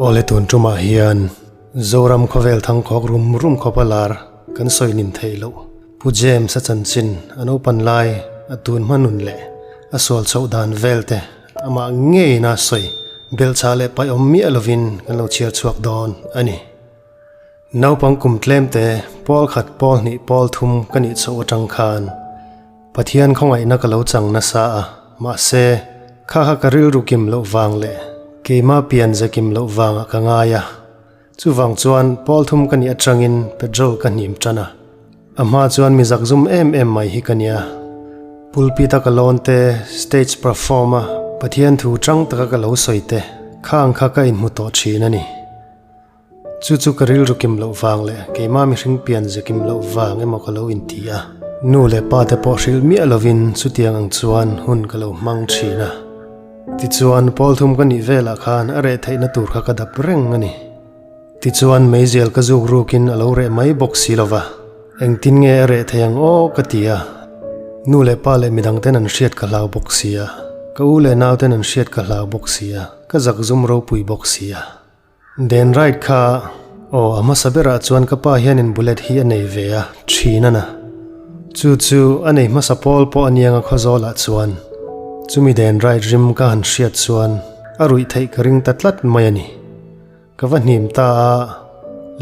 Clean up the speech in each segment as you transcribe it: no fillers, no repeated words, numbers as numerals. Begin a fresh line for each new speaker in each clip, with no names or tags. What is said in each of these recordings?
Awle tun tumah hian Zoram khawvel thangkhawk rum rum khawp a lar kan sawi nin theih loh. Pu James a chanchin a naupan lai a tun hma nun leh a sual chhoh dan vel te amah ngeiin a sawi belhchhah leh paih awm miah lovin kan lo chhiar chhuak dawn a ni. Naupang kum tlem te pawl khat pawl hnih pawl thum ka nih chhoh atang khan Pathian khawngaihna ka lo chang nasa a, mahse kha kha ka rilru kim loh vang leh keimah pian ze kim loh vangah ka ngai a. Chuvang chuan pawl thum ka nih atangin petrol ka hnim tan a, a hma chuan mi zakzum em em mai hi ka nia. Pulpit a ka lawn te, stage perform a Pathian thu chang taka ka lo sawi te khang kha ka inhmu tawh thin a ni. Chu chu ka rilru kim loh vang leh keimah mihring pian ze kim loh vang emaw ka lo inti a. Nu leh pa te pawh hrilh miah lovin chutiang ang chuan hun ka lo hmang thin a. Tichuan, pawl thum ka nih velah khan a reh theihna tur kha ka dap reng a ni. Tichuan, meizial ka zuk rukin a lo reh mai bawk si lo va, engtin nge a reh thei ang aw ka ti a. Nu leh pa leh midang ten an hriat ka hlau bawk si a, ka u leh nau ten an hriat ka hlau bawk si a, ka zak zum ropui bawk si a. Den ride kha aw a hmasa berah chuan ka pa hianin bullet hi a nei ve a, thin a na. Chu chu a nei hmasa pawl pawh a niang a khawzawlah chuan chumi den ride rim ka han hriat chuan a ruih theih ka ring ta tlat mai a ni. Ka va hnim ta a,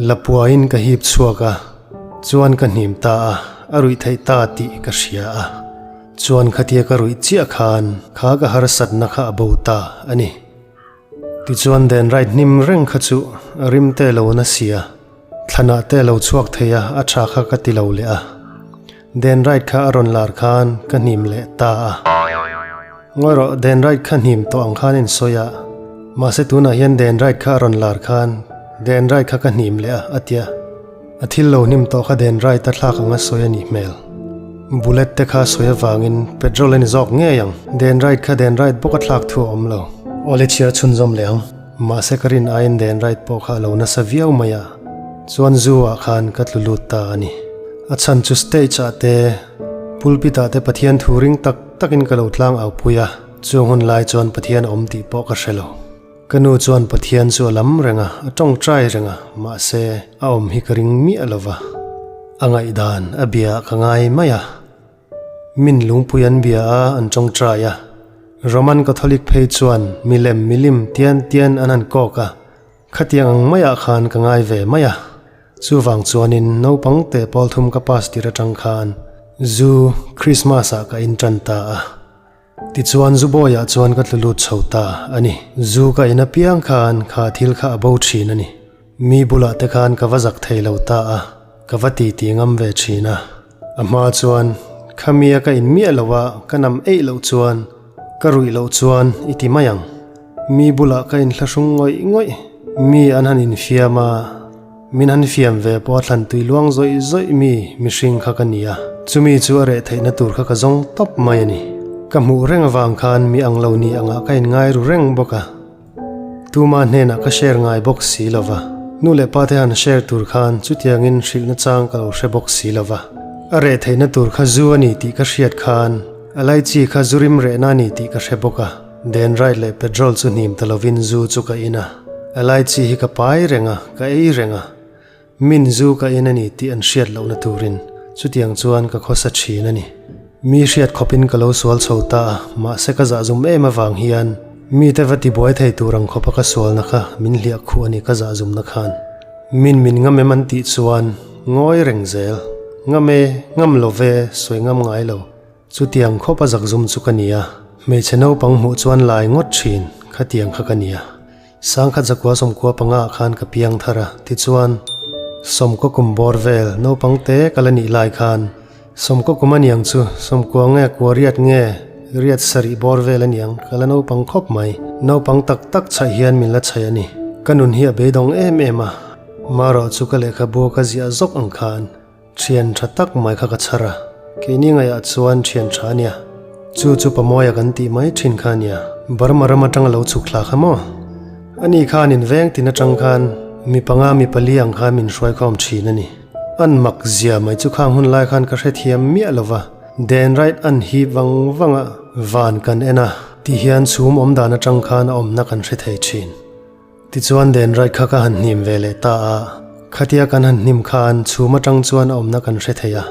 lapuain ka hip chhuak a, chuan ka hnim ta a, a ruih theih ta tih ka hria a. Chuan khatia ka ruih chiah khan kha ka harsatna kha a bo ta a ni. Tichuan den right hnim reng kha chu rim te lo na sia, thlanah te lo chhuak thei a, a tha kha ka ti lo leh a. Den right kha a rawn lar khan ka hnim leh ta a. Ngawi rawh, den right kha hnim tawh ang khan in sawi a, mahse tunah hian den right kha a rawn lar khan den right kha ka hnim leh a, a tia. A thil lo hnim tawh kha den right a thlak ang a sawi a nih hmel. Bullet te kha sawi avangin petrol a ni zawk ngei ang. Den right kha den right bawk a thlak thu a awm lo. Awle chhiar chhunzawm leh ang. Mahse ka rin aiin den right pawh kha a lo nasa viau mai a. Chuan zu ah khan ka tlu lut ta a ni. A chhan chu stage ah te, pulpit ah te Pathian thu ring tak takin ka lo tlang au pui a. Chung hun lai chuan Pathian a awm tih pawh ka hre lo. Ka nu chuan Pathian chu a lam reng a, a tawngtai reng a, mahse a awm hi ka ring miah lo va. A ngaihdan a bia ah ka ngai mai a. Min lungpui an bia a, an tawngtai a. Roman Catholic phei chuan milem milim tian tian an han kawk a, khatiang ang maiah khan ka ngai ve mai a. Chuvang chuanin naupang te pawl thum ka pass tir atang khan zu Christmas ah ka intan ta a. Tichuan Zubawiah chuan ka tlu lut chho ta a ni. Zu ka in apiang khan kha thil kha a bo thin a ni. Mi bulah te khan ka va zak thei lo ta a, ka va ti ti ngam ve thin a. A hma chuan khamia ka in miah lo a, ka nam eih loh chuan ka ruih loh chuan i ti mai ang. Mi bulah ka inhlahrung ngawih ngawih, mi an han infiam a, Min han fiam ve pawh a thlan tui luang zawih zawih mi mihring kha ka ni a, chumi chu a reh theihna tur kha ka zawng tawp mai a ni. Ka hmuh reng avang khan mi ang lo ni angah ka inngai ru reng bawk a, tuma hnenah ka share ngai bawk si lo va, nu leh pa te han share tur khan chutiangin hrilhna chang ka lo hre bawk si lo va. A reh theihna tur kha zu a ni tih ka hriat khan a laichi kha zu rim rehna a ni tih ka hre bawk a. Den right leh petrol chu hnim ta lovin zu chu ka in a, a lai chi hi ka pai reng a, ka ei reng a, min zu ka in a ni tih an hriat lohna turin chutiang chuan ka khawsa thin a ni. Mi hriat khawpin ka lo sual chho ta a, mahse ka zahzum em avang hian mite va tibuai thei tur ang khawpa ka sualna kha min hliah khuh a ni ka zahzumna khan. Min min ngam em an tih chuan ngawi reng zel, ngam e, ngam lo ve, sawi ngam ngai lo. Chutiang khawp a zakzum chu ka nia, hmeichhe naupang hmuh chuan lai ngawt thin khatiang kha ka nia. Sangkhat zakua sawmkua panga ah khan ka piang thar a, tichuan, sawmkaw kum bawr vel naupang te ka la nih lai khan, sawmkaw kum a niang chu, sawmkua nge kua riat nge riat sarih bawr vel a niang ka la naupang khawp mai. Naupang tak tak chhaih hian min la chhaih a ni. Ka nun hi a beidawng em em a, marawh chu ka lehkhabu ka ziah zawk ang khan, Thian tha tak mai kha ka chhar a, keini ngaihah chuan thian tha a nia. Chu chu Pamawia kan tih mai thin kha a nia. Burma ram atang a lo chhuk thla kha maw? Ani khan in veng tin atang khan mi panga mi pali ang khan min hruai khawm thin a ni. An mak zia mai chu khang hun lai khan ka hrethiam miah lo va, den right an hip vang vang a, van kan en a, ti hian chhum awm dan atang khan a awmna kan hre thei thin. Tichuan den right kha ka han hnim ve leh ta a, khatia kan han hnim khan chhum atang chuan a awmna kan hre thei a.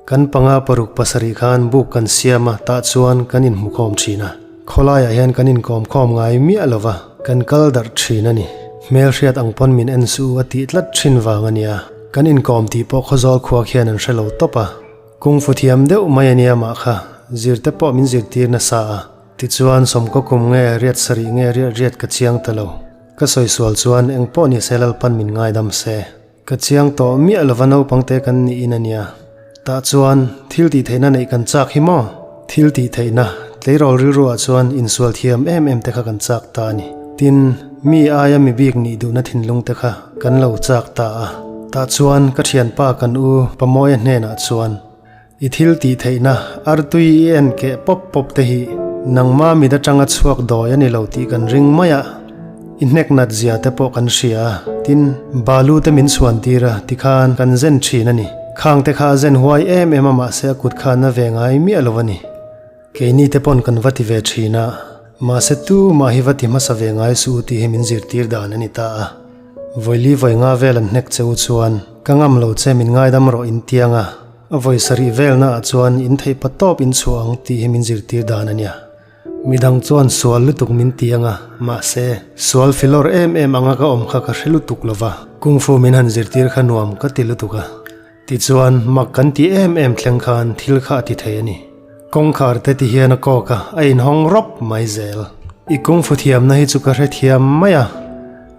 Kan panga paruk pasarih khan buk kan siam a, tah chuan kan inhmukhawm thin a. Khawlaiah hian kan inkawmkhawm ngai miah lo va, kan kal darh thin a ni. Hmelhriat ang pawn min en suh a tih tlat thin vang a nia. Kan inkawm tih pawh Khawzawl khua khian an hre lo tawp a. Kungfu thiam deuh mai a nia mah kha, zirte pawh min zirtir nasa a. Tichuan sawmkaw kum nge riat sarih nge riat riat ka chiang ta lo. Ka sawi sual chuan eng pawh ni se Lalpan min ngaidam se. Ka chiang tawh miah lova naupangte kan niin a nia. Tah chuan thil tih theihna neih kan chak hi maw? Thil tih theihna, tleirawl rilruah chuan insual thiam em em te kha kan chak ta a ni. Tin, mi aia mi bik nih duhna thinlung te kha kan lo chak ta a. Tah chuan ka thianpa kan u Pamawia hnenah chuan, I thil tih theihna artui i en keh pawp pawp te hi nangma mit atanga chhuak dawi a ni lo tih kan ring mai a, i hnek nat zia te pawh kan hria a, tin, balu te min chhuan tir a tikhan kan zen thin a ni. Khang te kha a zen huai em em a mahse a kut kha na ve ngai miah lo a ni. Keini te pawn kan va ti ve thin a, mahse tu mah hi va ti hmasa ve ngai suh u tih hi min zirtir dan a ni ta a. Vawili vawi nga vel an hnek che u chuan ka ngam lo che min ngaidam rawh in tiang a, a vawi sarih velna ah chuan in theih pa tawp in chhuah ang tih hi min zirtir dan a nia. Midang chuan sual lutuk min ti ang a, mahse sual filawr em em anga ka awm kha ka hre lutuk lo va, kungfu min han zirtir kha nuam ka ti lutuk a. Tichuan, mak kan ti em em thleng khan thil kha a ti thei a ni. Kawngkhar te ti hian a kawk a, a inhawng rawp mai zel. I kungfu thiamna hi chu ka hrethiam mai a,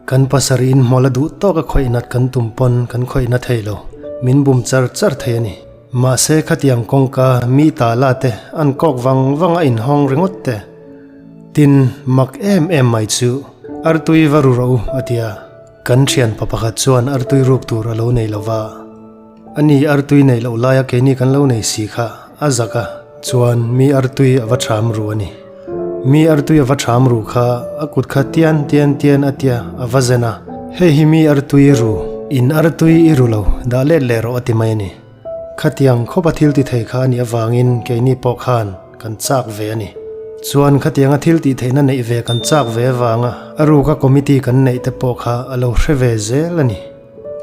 kan pasarih in hmawlh a duh tawk a khawih nat kan tum pawn kan khawih na thei lo, min bum char char thei a ni. Mahse khatiang kawngka mi ta la te an kawk vang vang a inhawng ringawt te. Tin, mak em em mai chu, Artui va ru rawh u, a ti a. Kan thianpa pakhat chuan artui ruk tur a lo nei lo va, ani artui neih loh laia keini kan lo nei si kha a zak a, chuan mi artui a va ṭham ru a ni. Mi artui a va ṭham ru kha a kut kha tian tian tian a tia a va zen a, hei hi mi artui ru, in artui i ru lo, dah let leh rawh a ti mai a ni. Khatiang khawpa thil ti thei kha a nih avangin keini pawh khan kan chak ve a ni. Chuan khatianga thil tih theihna neih ve kan chak ve avanga a ruka committee kan neih te pawh kha a lo hre ve zel a ni.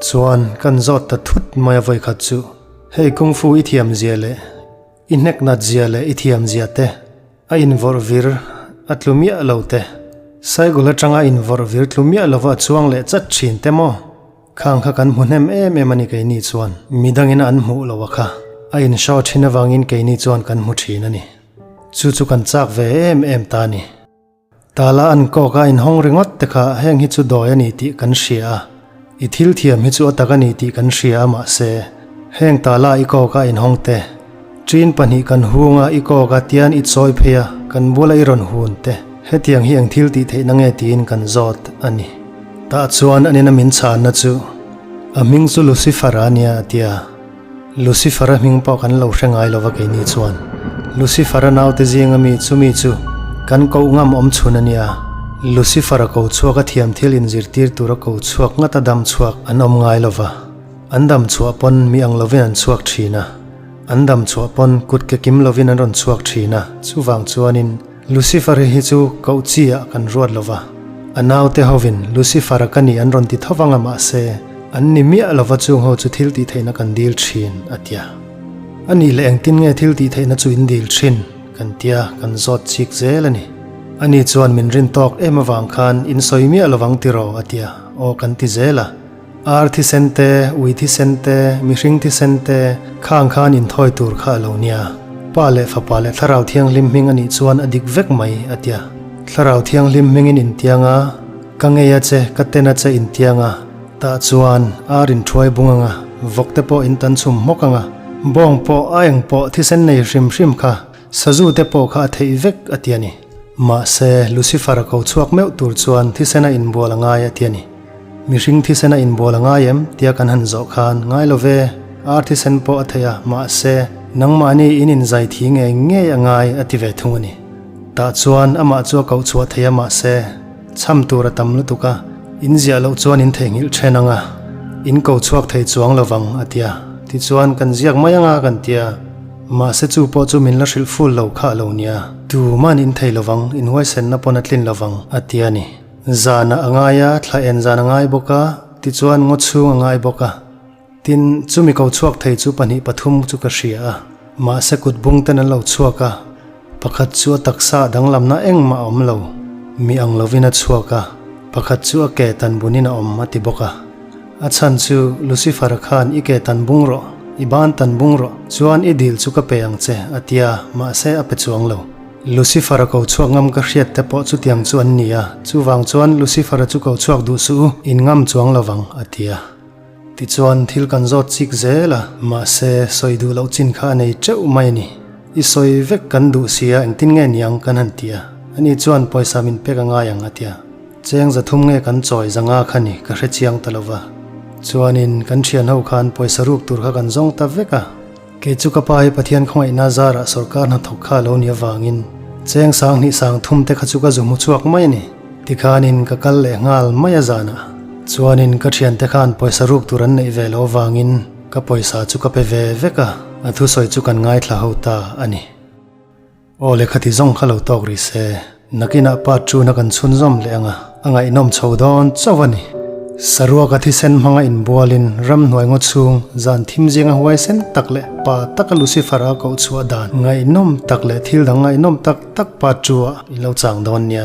Chuan kan zawt ta thut mai a vawikhat chu, Hei kungfu i thiam zia leh i hnek nat zia leh i thiam zia te, A invawrh vir a tlu miah lo te, Saigul atanga invawrh vir tlu miah lova a chuang leh chat thin te maw? Khang kha kan hmu hnem em em a ni keini chuan. Midangin an hmuh lo a kha. A inshow thin avangin keini chuan kan hmu thin a ni. Chu chu kan chak ve em em ta a ni. Tala an kawk a inhawng ringawt te kha heng hi chu dawi a ni tih kan hria a, i thil thiam hi chu a tak a ni tih kan hria a mahse heng tala i kawk a inhawng te, ṭin pahnih kan hung a i kawk a tian i chawi phei a kan bula i rawn hun te hetiang hi eng thil tih theihna nge tiin kan zawt a ni. Tah chuan an ina min chhanna chu a hming chu Lucifer a nia a ti a. Lucifer-a hming pawh kan lo hre ngai lova keini chuan Lucifer-a naute zinga mi chumi chu kan koh ngam awm chhun a nia. Lucifer-a ko chhuak a thiam thil inzirtir tura ko chhuak ngata dam chhuak an awm ngai lova. An dam chhuah pawn mi ang lovin an chhuak thin a. An dam chhuah pawn kut ke kim lovin an rawn chhuak thin a. Chuvang chuanin Lucifer-i hi chu koh chi ah kan ruat lova. A naute hovin Lucifer-a ka nih an rawn ti tho vang a mahse, An ni miah lova chung ho chu thil tih theihna kan dil thin, a ti a. A nih leh engtin nge thil tih theihna chu in dil thin? kan ti a, kan zawt chik zel a ni. Ani chuan min rin tawk em avang khan in sawi miah lovang tiraw, a ti a, aw kan ti zel a. Ar thisen te, ui thisen te, mihring thisen te, khang khan inthawi tur kha a lo nia. Pa leh Fapa leh Thlarau Thianghlim hming a nih chuan a dik vek mai, a ti a. Thlarau Thianghlim hmingin intiang a, ka ngei a che, ka ten a che intiang a. Tah chuan ar in thuai bung anga, vawk te pawh in tan chhum hmawk anga, bawng pawh a eng pawh thisen nei hrim hrim kha sazu te pawh kha a theih vek a ti a ni. Mahse, Lucifer a ko chhuak meuh tur chuan thisen a inbual a ngai a ti a ni. Mihring thisen a inbual a ngai em? tia kan han zawh khan, Ngai lo ve, ar thisen pawh a theih a, mahse, nangmahni in inzai thi ngei ngei a ngai a ti ve thung a ni. Tah chuan amah chu a koh chhuah thei a, mahse, Chham tur a tam lutuk a, in ziah loh chuan in theihnghilh then ang a, in ko chhuak thei chuang lo vang, a ti a. Tichuan, kan ziak mai ang a, kan ti a. Mahse chu pawh chu min la hrilh ful lo kha a lo nia. Tuman in thei lo vang, in huaisenna pawn a tlin lo vang, a ti a ni. Zanah a ngai a, thla en zan a ngai bawk a, tichuan ngaw chhung a ngai bawk a. Tin, chumi ko chhuak thei chu pahnih pathum chu ka hria a, mahse kut bung ten an lo chhuak a, pakhat chu a taksa ah danglamna engmah a awm lo, mi ang lovin a chhuak a, pakhat chu a ke tan bunin a awm a ti bawk a. A chhan chu Lucifer-a khan i ke tan bung rawh, i ban tan bung rawh, chuan i dil chu ka pe ang che a tia, mahse a pe chuang lo. Lucifer-a ko chhuak ngam ka hriat te pawh chutiang chu an ni a, chuvang chuan Lucifer-a chu ko chhuak duh suh u, in ngam chuang lovang a ti a. Tichuan thil kan zawt chik zel a, mahse sawi duh loh chin kha a nei teuh mai a ni. I sawi vek kan duh si a, engtin nge niang kan han ti a, ani chuan pawisa min pek a ngai ang a ti a. Cheng zathum nge kan chawi zanga kha ni ka hre chiang ta lo va. Chuanin kan thian ho khan pawisa ruk tur kha kan zawng ta vek a. Kei chu ka pa hi Pathian khawngaihna zarah sorkar hnathawk kha a lo ni avangin cheng sang hnih sang thum te kha chu ka zu hmu chhuak mai a ni. Tikhanin ka kal leh nghal mai a zanah chuanin ka thiante khan pawisa ruk tur an neih ve loh avangin ka pawisa chu ka pe ve vek a, a thusawi chu kan ngaithla ho ta a ni. Aw le khati zawng kha lo tawk rih se, nakinah part chuna kan chhunzawm leh ang a, a ngaihnawm chho dawn chauh a ni. Saruaka thisen hmanga inbualin ramhnuai ngaw chhung zan thim zinga huaisen tak leh pa taka Lucifer a koh chhuah dan ngaihnawm tak leh thil dang ngaihnawm tak tak part chu ah in lo chang dawn nia.